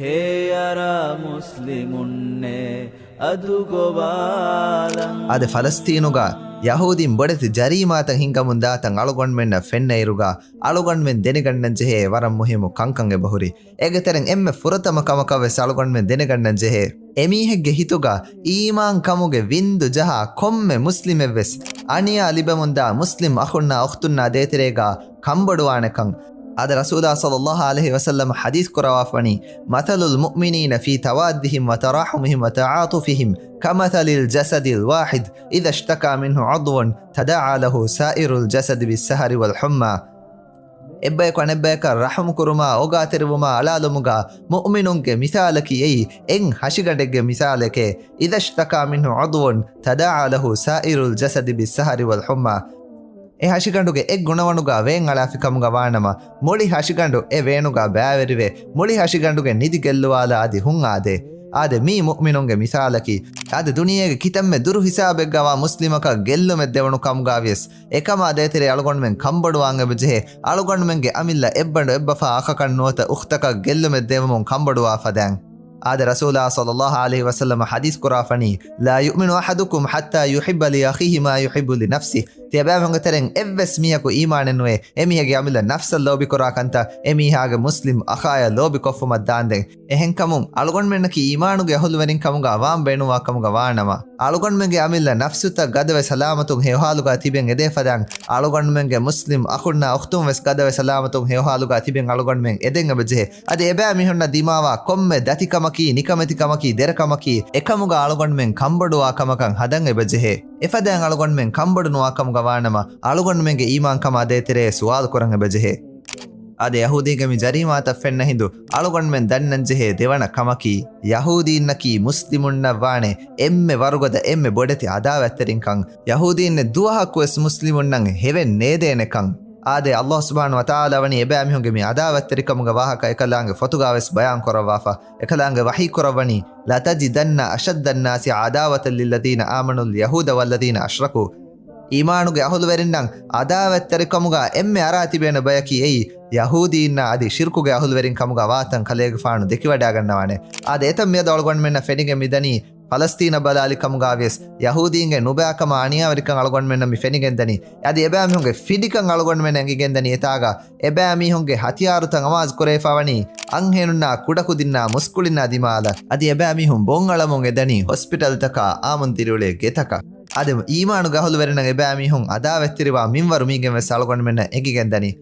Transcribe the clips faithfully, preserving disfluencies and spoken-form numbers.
ހޭޔަރާ މުސްލިމުންނޭ އަދު ގޮވާލަން. އާދެ، ފަލަސްތީނުގަ ޔަހޫދީން ބޮޑެތި ޖަރީމާތައް ހިންގަމުން ދާތަން އަޅުގަނޑުމެންނަށް ފެންނައިރުގަ، އަޅުގަނޑުމެން ދެނެގަންނަން ޖެހޭ ވަރަށް މުހިއްމު ކަންކަން އެބަހުރި. އޭގެ ތެރެއިން އެންމެ ފުރަތަމަ ކަމަކަށް ވެސް އަޅުގަނޑުމެން ދެނެގަންނަން ޖެހޭ، އެމީހެއްގެ ހިތުގަ އީމާން ކަމުގެ ވިންދު ޖަހާ ކޮންމެ މުސްލިމެއްވެސް އަނިޔާ ލިބެމުންދާ މުސްލިމް އަޚުންނާ އުޚްތުންނާ ދޭތެރޭގަ ކަންބޮޑުވާނެކަން. އާދެ، ރަސޫލާ ޞައްލައްލާހު ޢަލައިހި ވަސައްލަމަ ޙަދީޘް ކުރަވާފަވަނީ، "مثل المؤمنين في توادهم وتراحمهم وتعاطفهم كمثل الجسد الواحد إذا اشتكى منه عضو تداعى له سائر الجسد بالسهر والحمى." އެއްބަޔަކު އަނެއްބަޔަކަށް ރަޙުމް ކުރުމާ، އޯގާތެރިވުމާ އަޅާލުމުގާ މުއުމިނުންގެ މިސާލަކީ އެއީ އެއް ހަށިގަނޑެއްގެ މިސާލެކޭ. "إذا اشتكى منه عضو تداعى له سائر الجسد بالسهر والحمى." އެ ހަށިގަނޑުގެ އެއް ގުނަވަނުގާ ވޭން އަޅާފި ކަމުގަ ވާނަމަ، މުޅި ހަށިގަނޑު އެ ވޭނުގާ ބައިވެރިވެ، މުޅި ހަށިގަނޑުގެ ނިދި ގެއްލުވާލާ އަދި ހުން އާދޭ. އާދެ، މީ މުއުމިނުންގެ މިސާލަކީ. އާދެ، ދުނިޔޭގެ ކިތަންމެ ދުރު ހިސާބެއްގަވާ މުސްލިމަކަށް ގެއްލުމެއް ދެވުނު ކަމުގާ ވިޔަސް، އެކަމާ ދޭތެރޭ އަޅުގަނޑުމެން ކަންބޮޑުވާން އެބަޖެހޭ. އަޅުގަނޑުމެންގެ އަމިއްލަ އެއްބަނޑު އެއްބަފާ އަޚަކަށް ނުވަތަ އުޚްތަކަށް ގެއްލުމެއް ދެވުމުން ކަންބޮޑުވާ ފަދައިން. އާދެ، ރަސޫލާ ޞައްލައްލާހު ޢަލައިހި ވަސައްލަމަ ޙަދީޘް ކުރާފަނީ، "لا يؤمن أحدكم حتى يحب لأخيه ما يحب لنفسه." ތިޔަބައިމީހުންގެ ތެރެއިން އެއްވެސް މީހަކު އީމާނެއް ނުވޭ، އެމީހެއްގެ އަމިއްލަ ނަފްސަށް ލޯބިކުރާ ކަންތައް އެމީހާގެ މުސްލިމް އަޚާޔަށް ލޯބިކޮށްފުމަށް ދާންދެން. އެހެންކަމުން، އަޅުގަނޑުމެންނަކީ އީމާނުގެ އަހުލުވެރިން ކަމުގާ ވާން ބޭނުންވާ ކަމުގަ ވާނަމަ، އަޅުގަނޑުމެންގެ އަމިއްލަ ނަފްސުތައް ގަދަވެ ސަލާމަތުން ހެޔޮހާލުގާ ތިބެން އެދޭ ފަދައިން، އަޅުގަނޑުމެންގެ މުސްލިމް އަޚުންނާ އުޚްތުން ވެސް ގަދަވެ ސަލާމަތުން ހެޔޮހާލުގާ ތިބެން އަޅުގަނޑުމެން އެދެން އެބަޖެހޭ. އަދި އެބައިމީހުންނަށް ދިމާވާ ކޮންމެ ދަތިކަމަކީ، ނިކަމެތިކަމަކީ، ދެރަކަމަކީ، އެކަމުގަ އަޅުގަނޑުމެން ކަންބޮޑުވާ ކަމަކަށް ހަދަން އެބަޖެހޭ. އެފަދައިން އަޅުގަނޑުމެން ކަންބޮޑު ނުވާ ކަމުގަ ވާނަމަ، އަޅުގަނޑުމެންގެ އީމާންކަމާ ދޭތެރޭ ސުވާލު ކުރަން އެބަޖެހޭ. އާދެ، ޔަހޫދީންގެ މި ޖަރީމާތައް ފެންނަ ހިނދު، އަޅުގަނޑުމެން ދަންނަން ޖެހޭ ދެވަނަ ކަމަކީ، ޔަހޫދީންނަކީ މުސްލިމުންނަށް ވާނެ އެންމެ ވަރުގަދަ، އެންމެ ބޮޑެތި އަދާވަތްތެރިންކަން. ޔަހޫދީންނެއް ދުވަހަކުވެސް މުސްލިމުންނަށް ހެވެއް ނޭދޭނެކަން. އާދެ، ﷲ ސުބްޙާނަހޫ ވަތަޢާލާ ވަނީ އެބައިމީހުންގެ މި އަދާވަތްތެރިކަމުގެ ވާހަކަ އެކަލާނގެ ފޮތުގާވެސް ބަޔާން ކުރައްވާފަ. އެކަލާނގެ ވަޙީ ކުރައްވަނީ، "لتجدن أشد الناس عداوة للذين آمنوا اليهود والذين أشركوا." އީމާނުގެ އަހުލުވެރިންނަށް އަދާވަތްތެރިކަމުގާ އެންމެ އަރާ ތިބޭނެ ބަޔަކީ އެއީ، ޔަހޫދީންނާ އަދި ޝިރްކުގެ އަހުލުވެރިން ކަމުގާ ވާތަން ކަލޭގެފާނު ދެކިވަޑައިގަންނަވާނެ. އާދެ، އެތަން މިއަދު އަޅުގަނޑުމެންނަށް ފެނިގެން މިދަނީ، ފަލަސްތީނަށް ބަލާލި ކަމުގާ ވިޔަސް، ޔަހޫދީންގެ ނުބައިކަމާ އަނިޔާވެރިކަން އަޅުގަނޑުމެންނަށް މި ފެނިގެންދަނީ. އަދި އެބައިމީހުންގެ ފިނިކަން އަޅުގަނޑުމެންނަށް އެނގިގެންދަނީ އެތާގަ އެބައިމީހުންގެ ހަތިޔާރުތައް އަމާޒު ކުރެވިފަވަނީ އަންހެނުންނާ ކުޑަކުދިންނާ މުސްކުޅިންނާ ދިމާލަށް. އަދި އެބައިމީހުން ބޮން އަޅަމުން އެދަނީ ހޮސްޕިޓަލްތަކާ އާމުން ދިރިއުޅޭ ގެތަކަށް. އާދެ، އީމާނުގެ އަހުލުވެރިންނަށް އެބައިމީހުން އަދާވަތްތެރިވާ މިންވަރު މީގެން ވެސް އަޅުގަނޑުމެންނަށް އެނގިގެންދަނީ.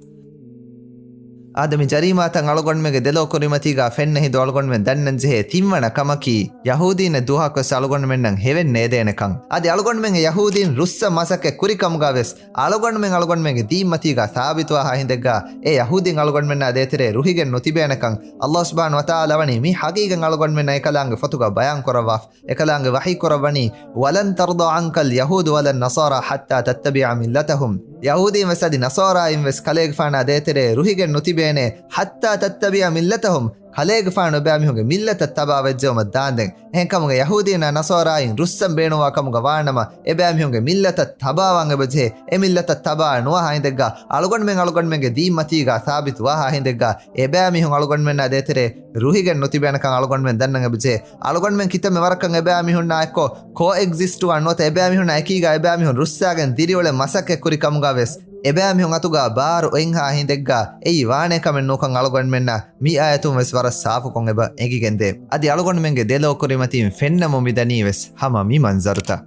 އާދެ، މި ޖަރީމާތައް އަޅުގަނޑުމެންގެ ދެލޯ ކުރިމަތީގާ ފެންނަ ހިނދު އަޅުގަނޑުމެން ދަންނަން ޖެހޭ ތިންވަނަ ކަމަކީ، ޔަހޫދީންނެއް ދުވަހަކުވެސް އަޅުގަނޑުމެންނަށް ހެވެއް ނޭދޭނެކަން. އަދި އަޅުގަނޑުމެން އެ ޔަހޫދީން ރުއްސަން މަސައްކަތް ކުރި ކަމުގާ ވެސް އަޅުގަނޑުމެން އަޅުގަނޑުމެންގެ ދީންމަތީގާ ސާބިތުވާހާ ހިނދެއްގާ އެ ޔަހޫދީން އަޅުގަނޑުމެންނާ ދޭތެރޭ ރުހިގެން ނުތިބޭނެކަން. ﷲ ސުބްޙާނަހޫ ވަތަޢާލާ ވަނީ މި ހަގީގަތް އަޅުގަނޑުމެންނަށް އެކަލާނގެ ފޮތުގަ ބަޔާން ކުރައްވާފަ. އެކަލާނގެ ވަޙީ ކުރައްވަނީ، "ولن ترضى عنك اليهود ولا النصارى حتى تتبع ملتهم." ޔަހޫދީން ވެސް އަދި ނަޞާރާއިން ވެސް ކަލޭގެފާނާ ދޭތެރޭ ރުހިގެން ނުތިބޭނެ، "حتى تتبع ملتهم." ކަލޭގެފާނު އެބައިމީހުންގެ މިއްލަތަށް ތަބާވެއްޖެއުމަށް ދާންދެން. އެހެންކަމުގެ ޔަހޫދީންނާ ނަޞާރާއިން ރުއްސަން ބޭނުންވާ ކަމުގަ ވާނަމަ، އެބައިމީހުންގެ މިއްލަތަށް ތަބާވާން އެބަޖެހޭ. އެ މިއްލަތަށް ތަބާ ނުވާހާ ހިނދެއްގާ އަޅުގަނޑުމެން އަޅުގަނޑުމެންގެ ދީންމަތީގާ ސާބިތު ވާހާ ހިނދެއްގާ އެބައިމީހުން އަޅުގަނޑުމެންނާ ދޭތެރޭ ރުހިގެން ނުތިބޭނެކަން އަޅުގަނޑުމެން ދަންނަން އެބަޖެހޭ. އަޅުގަނޑުމެން ކިތަންމެ ވަރަކަށް އެބައިމީހުންނާ އެއްކޮށް ކޯއެގްޒިސްޓުވާން ނުވަތަ އެބައިމީހުންނާ އެކީގާ އެބައިމީހުން ރުއްސާގެން ދިރިއުޅެން މަސައްކަތް ކުރި ކަމުގާ ވެސް އެބައިމީހުން އަތުގާ ބާރު އޮތްހާ ހިނދެއްގާ އެއީ ވާނޭ ކަމެއް ނޫންކަން އަޅުގަނޑުމެންނަށް މި އާޔަތުން ވެސް ވަރަށް ސާފުކޮށް އެބަ އެނގިގެންދޭ. އަދި އަޅުގަނޑުމެންގެ ދެލޯ ކުރިމަތީން ފެންނަމުން މިދަނީ ވެސް ހަމަ މި މަންޒަރުތައް.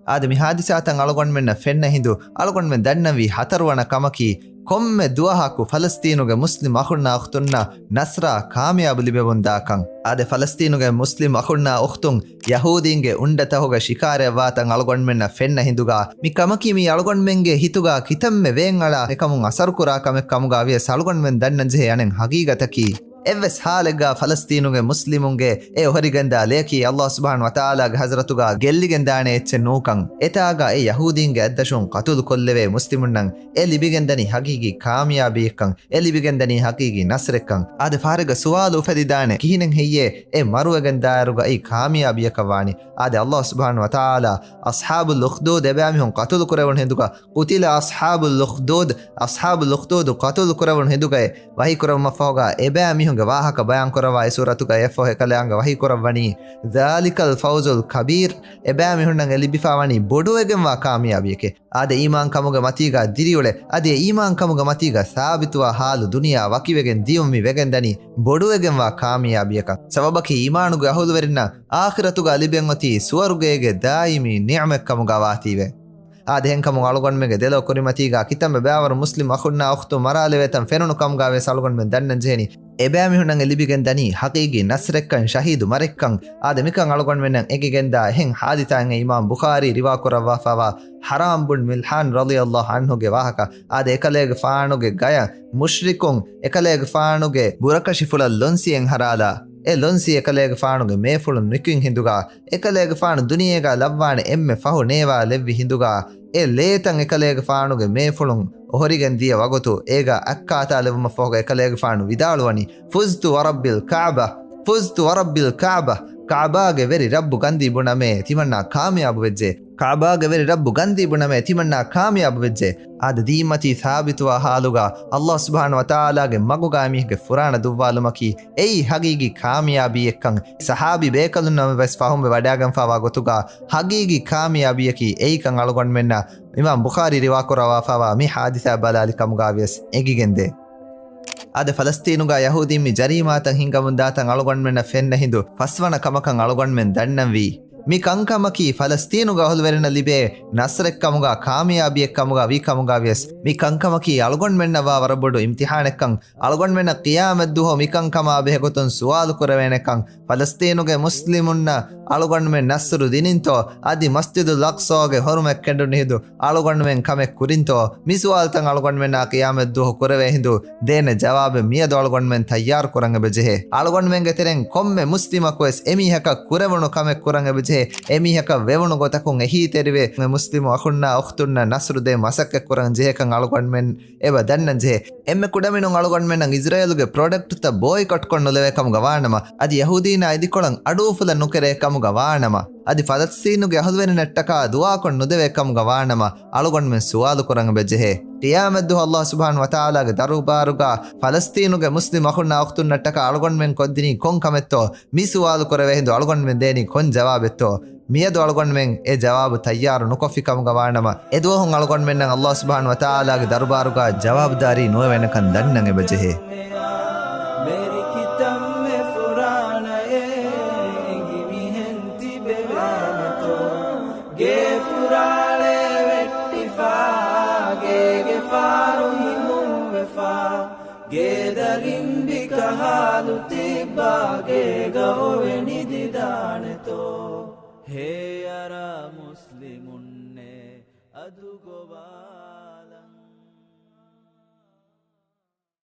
އާދެ، މި ހާދިސާތައް އަޅުގަނޑުމެންނަށް ފެންނަ ހިނދު އަޅުގަނޑުމެން ދަންނަންވީ ހަތަރުވަނަ ކަމަކީ، ކޮންމެ ދުވަހަކު ފަލަސްތީނުގެ މުސްލިމް އަޚުންނާ އުޚްތުންނަށް ނަޞްރާ ކާމިޔާބު ލިބެމުންދާކަން. އާދެ، ފަލަސްތީނުގެ މުސްލިމް އަޚުންނާ އުޚްތުން ޔަހޫދީންގެ އުނޑަތަހުގަ ޝިކާރައަށްވާތަން އަޅުގަނޑުމެންނަށް ފެންނަ ހިނދުގާ، މި ކަމަކީ މީ އަޅުގަނޑުމެންގެ ހިތުގާ ކިތަންމެ ވޭންއަޅާ އެކަމުން އަސަރުކުރާ ކަމެއް ކަމުގާ ވިޔަސް އަޅުގަނޑުމެން ދަންނަންޖެހޭ އަނެއް ހަގީގަތަކީ، އެއްވެސް ހާލެއްގާ ފަލަސްތީނުގެ މުސްލިމުންގެ އެ އޮހޮރިގެންދާ ލެޔަކީ ﷲ ސުބްޙާނަހޫ ވަތަޢާލާގެ ޙަޟްރަތުގާ ގެއްލިގެންދާނެ އެއްޗެއް ނޫންކަން. އެތާގާ އެ ޔަހޫދީންގެ އަތްދަށުން ޤަތުލުކޮށްލެވޭ މުސްލިމުންނަށް އެ ލިބިގެންދަނީ ހަގީގީ ކާމިޔާބީއެއްކަން، އެ ލިބިގެންދަނީ ހަގީގީ ނަޞްރެއްކަން. އާދެ، ފަހަރެއްގަ ސުވާލު އުފެދިދާނެ، ކިހިނެއް ހެއްޔޭ އެ މަރުވެގެންދާއިރުގައި ކާމިޔާބީއަކަށް ވާނީ؟ އާދެ، ﷲ ސުބްޙާނަހޫ ވަތަޢާލާ އަޞްޙާބުލް އުޚްދޫދު އެބައިމީހުން ޤަތުލު ކުރެވުނު ހިނދުގަ، قتل أصحاب الأخدود، އަޞްޙާބުލް އުޚްދޫދު ޤަތުލު ކުރެވުނު ހިނދުގައި ވަޙީ ކުރެވުމަށްފަހުގަ އެބައިމީހުން ގެ ވާހަކަ ބަޔާން ކުރައްވާ އެ ސޫރަތުގަ އެއަށްފަހު އެކަލާނގެ ވަޙީ ކުރައްވަނީ، ذَلِكَ الْفَوْزُ الْكَبِيرُ، އެބައިމީހުންނަށް އެ ލިބިފާވަނީ ބޮޑުވެގެންވާ ކާމިޔާބީއެކޭ. އާދެ، އީމާންކަމުގެ މަތީގަ ދިރިއުޅެ، އަދި އެ އީމާންކަމުގެ މަތީގަ ސާބިތުވާ ހާލު ދުނިޔެއާ ވަކިވެގެން ދިޔުން މި ވެގެންދަނީ ބޮޑުވެގެންވާ ކާމިޔާބީއަކަށް. ސަބަބަކީ އީމާނުގެ އަހުލުވެރިންނަށް އާޚިރަތުގަ ލިބެންއޮތީ ސުވަރުގޭގެ ދާއިމީ ނިޢުމަތްކަމުގަ ވާތީވެ. އާދެ، އެހެންކަމުން އަޅުގަނޑުމެންގެ ދެލޯ ކުރިމަތީގަ ކިތަންމެ ބައިވަރު މުސްލިމް އަޚުންނާ އުޚްތުން މަރާލެވޭތަން ފެނުނު ކަމުގަ ވެސް އަޅުގަނޑުމެން ދަންނަން ޖެހެނީ. އެބައިމީހުންނަށް އެ ލިބިގެން ދަނީ ޙަޤީޤީ ނަޞްރެއްކަން، ޝަހީދު މަރެއްކަން. އާދެ، މިކަން އަޅުގަނޑުމެންނަށް އެނގިގެންދާ އެހެން ޙާދިސާއެއް އިމާމް ބުޚާރީ ރިވާކުރައްވާފައިވާ ޙަރާމް ބުން މިލްޙާން ރަޟިޔަﷲ ޢަންހުގެ ވާހަކަ. އާދެ، އެކަލޭގެފާނުގެ ގަޔަށް މުޝްރިކުން އެކަލޭގެފާނުގެ ބުރަކަށިފުޅަށް ލޮންސިއެއް ހަރާލާ، އެ ލޮންސި އެކަލޭގެފާނުގެ މޭފުޅުން ނިކުތް ހިނދުގަ، އެކަލޭގެފާނު ދުނިޔޭގަ ލައްވާނެ އެންމެ ފަހު ނޭވާލެއްވި ހިނދުގަ، އެ ލޭތައް އެކަލޭގެފާނުގެ މޭފުޅުން އޮހޮރިގެން ދިޔަ ވަގުތު އޭގަ އައްކާތާލެވުމަށްފަހުގަ އެކަލޭގެފާނު ވިދާޅުވަނީ، فُزْتُ وَرَبِّ الْكَعْبَةِ، فُزْتُ وَرَبِّ الْكَعْبَةِ، ކަޢުބާގެ ވެރި ރައްބު ގަންދީ ބުނަމޭ ތިމަންނާ ކާމިޔާބު ވެއްޖެ. ކަޢުބާގެ ވެރި ރައްބު ގަންދީ ބުނަމޭ ތިމަންނާ ކާމިޔާބު ވެއްޖެ. އާދެ، ދީންމަތީ ސާބިތުވާ ޙާލުގަ ﷲ ސުބްޙާނަހޫ ވަތަޢާލާގެ މަގުގަ އެމީހެއްގެ ފުރާނަ ދުއްވާލުމަކީ އެއީ ޙަޤީޤީ ކާމިޔާބީއެއްކަން ޞަޙާބީ ބޭކަލުންނަށް ވެސް ފަހުމްވެ ވަޑައިގެންފާވާ ގޮތުގަ ޙަޤީޤީ ކާމިޔާބީއަކީ އެއީކަން އަޅުގަނޑުމެންނަށް އިމާމް ބުޚާރީ ރިވާކުރައްވާފާވާ މި ޙާދިސާ ބަލާލި ކަމުގަ ވިޔަސް އެނގިގެންދޭ. އާދެ، ފަލަސްތީނުގަ ޔަހޫދީން މި ޖަރީމާތައް ހިންގަމުންދާތަން އަޅުގަނޑުމެންނަށް ފެންނަ ހިނދު ފަސްވަނަ ކަމަކަށް އަޅުގަނޑުމެން ދަންނަންވީ. މި ކަންކަމަކީ ފަލަސްތީނުގެ އަހުލުވެރިންނަށް ލިބޭ ނަޞްރެއްކަމުގަ ކާމިޔާބީއެއްކަމުގަ ވީ ކަމުގަ ވިޔަސް، މި ކަންކަމަކީ އަޅުގަނޑުމެންނަށް ވާ ވަރަށް ބޮޑު އިމްތިޙާނެއްކަން، އަޅުގަނޑުމެންނަށް ޤިޔާމަތްދުވަހު މިކަންކަމާ ބެހޭގޮތުން ސުވާލު ކުރެވޭނެކަން، ފަލަސްތީނުގެ މުސްލިމުންނަށް އަޅުގަނޑުމެން ނަޞްރު ދިނިންތޯ، އަދި މަސްޖިދުލް އަޤްޞާގެ ޙުރުމަތް ކެނޑުނު ހިނދު އަޅުގަނޑުމެން ކަމެއް ކުރިންތޯ؟ މި ސުވާލުތައް އަޅުގަނޑުމެންނާ ޤިޔާމަތްދުވަހު ކުރެވޭ ހިނދު ދޭނެ ޖަވާބެއް މިއަދު އަޅުގަނޑުމެން ތައްޔާރު ކުރަން އެބަޖެހޭ. އަޅުގަނޑުމެންގެ ތެރެއިން ކޮންމެ މުސްލިމަކުވެސް އެމީހަކަށް ކުރެވުނު ކަމެއް ކުރަން އެބަޖެހޭ. އެމީހަކަށް ވެވުނު ގޮތަކުން އެހީތެރިވެ، މުސްލިމު އަޚުންނާ އުޚްތުންނަށް ނަޞްރު ދޭން މަސައްކަތް ކުރަން ޖެހޭކަން އަޅުގަނޑުމެން އެބަ ދަންނަން ޖެހޭ. އެންމެ ކުޑަމިނުން އަޅުގަނޑުމެންނަށް އިޒްރޭލުގެ ޕްރޮޑަކްޓްތައް ބޯއިކޮޓްކޮށް ނުލެވޭ ކަމުގަ ވާނަމަ، އަދި ޔަހޫދީންނާ އިދިކޮޅަށް އަޑުއުފުލަން ނުކެރޭ ކަމުގަ ވާނަމަ، އަދި ފަލަސްތީނުގެ އަހުލުވެރިންނަށްޓަކާ ދުޢާކޮށް ނުދެވޭ ކަމުގަ ވާނަމަ، އަޅުގަނޑުމެން ސުވާލު ކުރަން އެބަޖެހޭ. ޤިޔާމަތްދުވަހު ﷲ ސުބްޙާނަހޫ ވަތަޢާލާގެ ދަރުބާރުގަ ފަލަސްތީނުގެ މުސްލިމް އަޚުންނާ އުޚްތުންނަށްޓަކާ އަޅުގަނޑުމެން ކޮށްދިނީ ކޮން ކަމެއްތޯ؟ މި ސުވާލު ކުރެވޭ ހިނދު އަޅުގަނޑުމެން ދޭނީ ކޮން ޖަވާބެއްތޯ؟ މިއަދު އަޅުގަނޑުމެން އެ ޖަވާބު ތައްޔާރު ނުކޮށްފި ކަމުގަ ވާނަމަ، އެދުވަހުން އަޅުގަނޑުމެންނަށް ﷲ ސުބްޙާނަހޫ ވަތަޢާލާގެ ދަރުބާރުގަ ޖަވާބުދާރީ ނުވެވޭނެކަން ދަންނަން އެބަޖެހޭ. މެރިކިތަންމެ ފުރާނައޭ އެނގި މިހެން ތިބެވޭނެތޯ؟ ގޭ ފުރާޅެ ވެއްޓިފާ، ގޭގެ ފާރު ހިމުންވެފާ، ގޭދަ ރިނބި ކަހާލު ތިއްބާ، ގޭގަ އޮވެ ނިދިދާނެތޯ؟ ހޭ އަރާ މުސްލިމުންނޭ އަދު ގޮވާ.